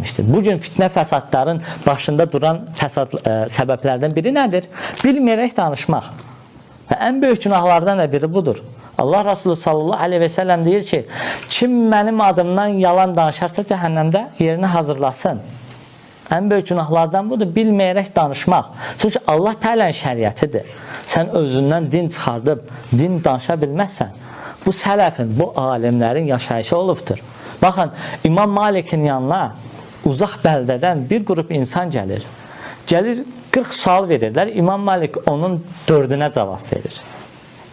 gəlmişdir. Bugün fitnə fəsadların başında duran fəsad səbəblərdən biri nədir? Bilməyərək danışmaq. Və ən böyük günahlardan da biri budur. Allah Resulü sallallahu aleyhi və səlləm deyir ki, kim mənim adımdan yalan danışarsa cəhənnəmdə yerini hazırlasın. Ən böyük günahlardan budur, bilməyərək danışmaq. Çünki Allah Teala'nın şəriətidir. Sən özündən din çıxardıb, din danışa bilməzsən. Bu sələfin, bu alimlərin yaşayışı olubdur. Baxın, İmam Malikin yanına uzaq bəldədən bir qrup insan gəlir. Gəlir, 40 sual verirlər. İmam Malik onun 4-ünə cavab verir.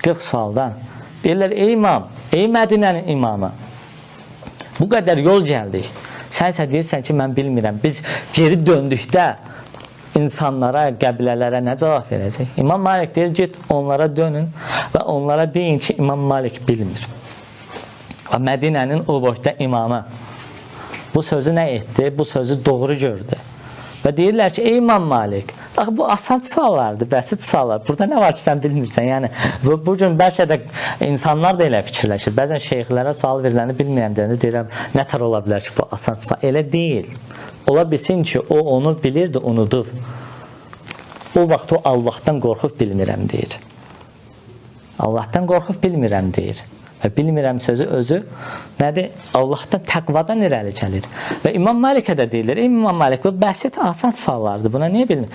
40 sualdan. Deyirlər, ey imam, ey Mədinənin imamı, bu qədər yol gəldik. Sən isə deyirsən ki, mən bilmirəm. Biz geri döndükdə insanlara, qəbilələrə nə cavab verəcək? İmam Malik deyir, get onlara dönün və onlara deyin ki, İmam Malik bilmir. Və Mədinənin o boyda imamı bu sözü nə etdi? Bu sözü doğru gördü. Və deyirlər ki, ey İmam Malik, bax bu asan suallardır, bəsit suallar. Burada nə var ki, sən bilmirsən? Yəni, bu gün bəlkə də insanlar da elə fikirləşir. Bəzən şeyxlərə sual veriləni bilmirəm deyəndə deyirəm, nə tər ola bilər ki, bu asan sual? Elə deyil. Ola bilsin ki, o onu bilirdi, unudub. O vaxt o Allahdan qorxub bilmirəm deyir. Allahdan qorxub bilmirəm deyir. Və bilmirəm sözü özü nədir? Allahdan, təqvadan irəli gəlir. Və İmam Malikə də deyilir, İmam Malik, bu bəsit, asan suallardır. Buna niyə bilmir?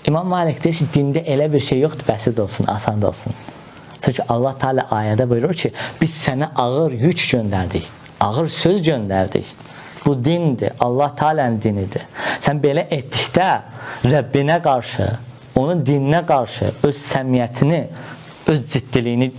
İmam Malik deyir ki, dində elə bir şey yoxdur, bəsit olsun, asan da olsun. Çünki Allah Teala ayədə buyurur ki, biz sənə ağır yük göndərdik, ağır söz göndərdik. Bu dindir, Allah Teala'nın dinidir. Sən belə etdikdə Rəbbinə qarşı, onun dininə qarşı öz səmiyyətini, öz ciddiliyini